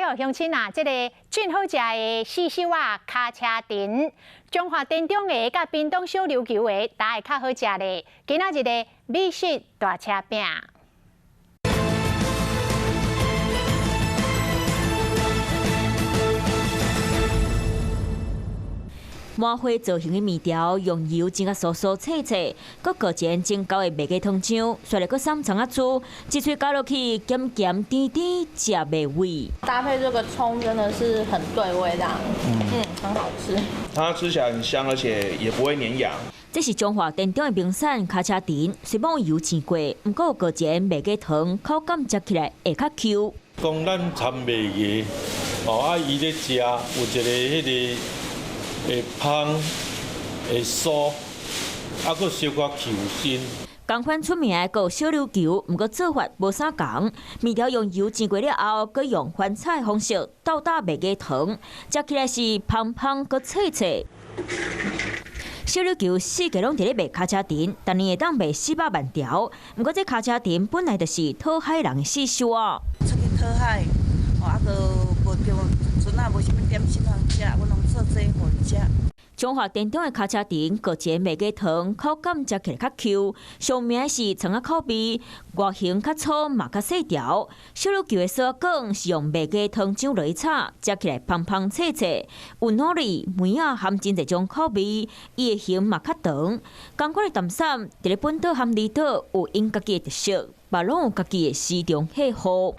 喲，鄉親啊，這個真好食的四收仔尻車腸，彰化田中的佮屏東小琉球的，佗會較好食咧？今仔日的美食大車拼。滿花造型的麵條，用油煎甲酥酥脆脆，閣擱一煎厚的麥芽糖漿，煞來閣捎蔥仔珠，一喙咬落去，鹹鹹甜甜，食袂完。搭配這個蔥真的是很對味，這樣，很好吃。它吃起來很香，而且也不會黏牙。這是彰化田中的名產尻車腸，雖罔油煎過，毋過擱一麥芽糖，口感食起來會較 Q。講咱摻麥芽，哦啊，伊咧食有一个彼个會芳、會酥，啊，閣小可 Q 身。仝款出名的閣有小琉球，毋過做法無啥仝。麵條用油煎過了後，閣用翻炒的方式鬥打麥芽糖，食起來是芳芳閣脆脆。小琉球四界攏佇咧賣尻車腸，逐年會當賣400萬條。毋過這尻車腸本來就是討海人的四收仔。出去討海，哦，啊，閣無著陣仔無啥物點心通食，阮攏做這予𪜶食。彰化田中的尻車腸，擱一個麥芽糖，口感食起來較 Q。上名的是蔥仔口味，外形較粗嘛較細條。小琉球的酥仔粿是用麥芽糖漿落去炒，食起來芳芳脆脆。有努力梅仔含真濟種口味，伊的形嘛較長。仝款的淡散，佇咧本島和離島有𪜶家己的特色，嘛攏有家己的市場客戶。